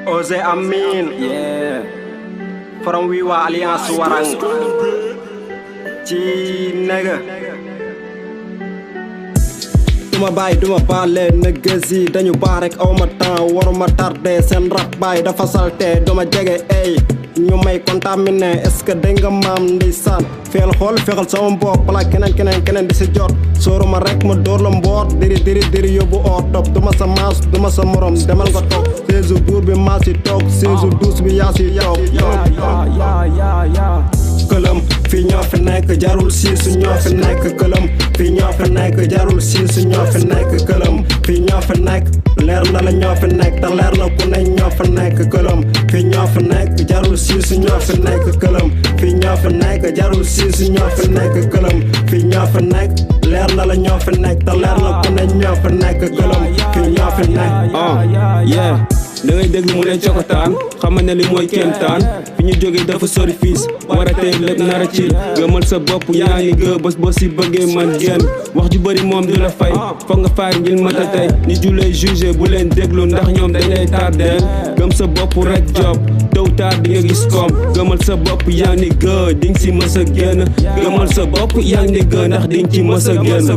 Ose Amin, Yeah. from Wiwa Alliance Warang. Ci nigga. Duma bàyyi duma baale niggas yi dañu baax rek aw ma temps waruma tardé seen rap bàyyi dafa salte duma jege ey ñu may contaminé est-ce que dégg nga maam ndeysaan feel xool fexal sama mbokk balaa keneen di si jot sóoruma rek ma dóor la mboot diri yóbbu oo topp duma sa maas duma sa morom demal nga toog séesu buur bi maa si toog séesu duus bi yaa si toog këlëm fii ñoo fi nekk jarul siisu ñoo fi nekk këlëm fii ñoo fi nekk jarul siisu ñoo fi nekk këlëm fii ñoo fi nekk leer na la ñoo fi nekk te leer na ku ne ñoo fi nekk këlëm fii ñoo fi nekk jarul siisu ñoo fi nekk këlëm fii ñoo fi nekk jarul siisu ñoo fi nekk këlëm fii ñoo fi nekk leer na la ñoo fi nekk te leer na ku ne ñoo fi nekk këlëm fii ñoo fi nekk Yeah. da ngay déglu mu leen cokotaan xamal ne li mooy kéemtaan fi ñu jógee dafa sori fiis war a tey lépp nar a ci gëmal sa bopp yaa ngi gë bés boo si bëggee man génn wax ju bëri moom du la fay foog nga faar ngir mata tey ni ju lay jugé bu leen déglu ndax ñoom dañ lay tardeel gëm sa bopp rek job tôt tard di nga gis koom gëmal sa bopp yaa ngi gë di nga si mës a génn gëmal sa bopp yaa ngi gë ndax di nga ci mës a génn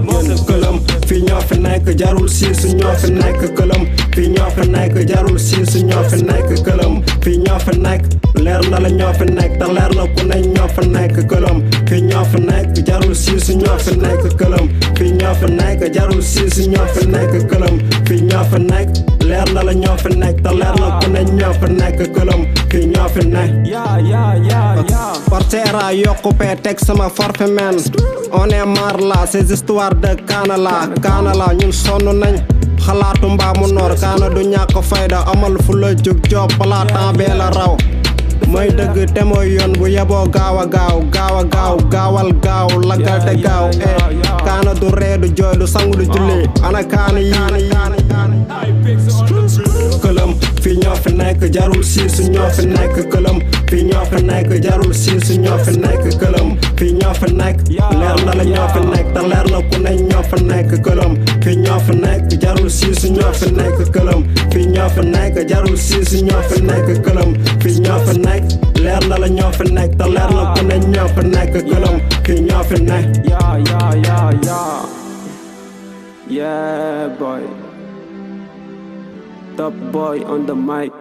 këlëm fii ñoo fi nekk jarul siisu ñoo fi nekk këlëm fii ñoo fi nekk jarul siisu ñoo fi nekk këlëm fii ñoo fi nekk leer na la ñoo fi nekk te leer na ku ne ñoo fi nekk këlëm fii ñoo fi nekk jarul siisu ñoo fi nekk këlëm fii ñoo fi nekk jarul siisu ñoo fi nekk këlëm fii ñoo fi nekk leer na la ñoo fi nekk te leer na ku ne ñoo fi nekk këlëm fii ñoo fi nekk Portera yokku pee teg sama forfait men on est marre là ces histoires de Kaana ñun sonn nañ xalaatu mbaamu noor Kaana du ñàkk fayda amal fu la jóg job balaa temps bee la raw mooy dëgg te mooy yoon bu yeboo gaawal gaaw lagal te gaaw Kaana du ree du jooy du sangu du julli ana Kaana yi këlëm fii ñoo fi nekk jarul siisu ñoo fi nekk këlëm fii ñoo fi nekk jarul siisu ñoo fi nekk këlëm fii ñoo fi nekk leer na la ñoo fi nekk te leer na ku ne ñoo fi nekk këlëm fii ñoo fi nekk jarul siisu ñoo fi nekk këlëm fii ñoo fi nekk jarul siisu ñoo fi nekk këlëm fii ñoo fi nekk leer na la ñoo fi nekk te leer na ku ne ñoo fi nekk këlëm fii ñoo fi nekk Yeah boy, top boy on the mic.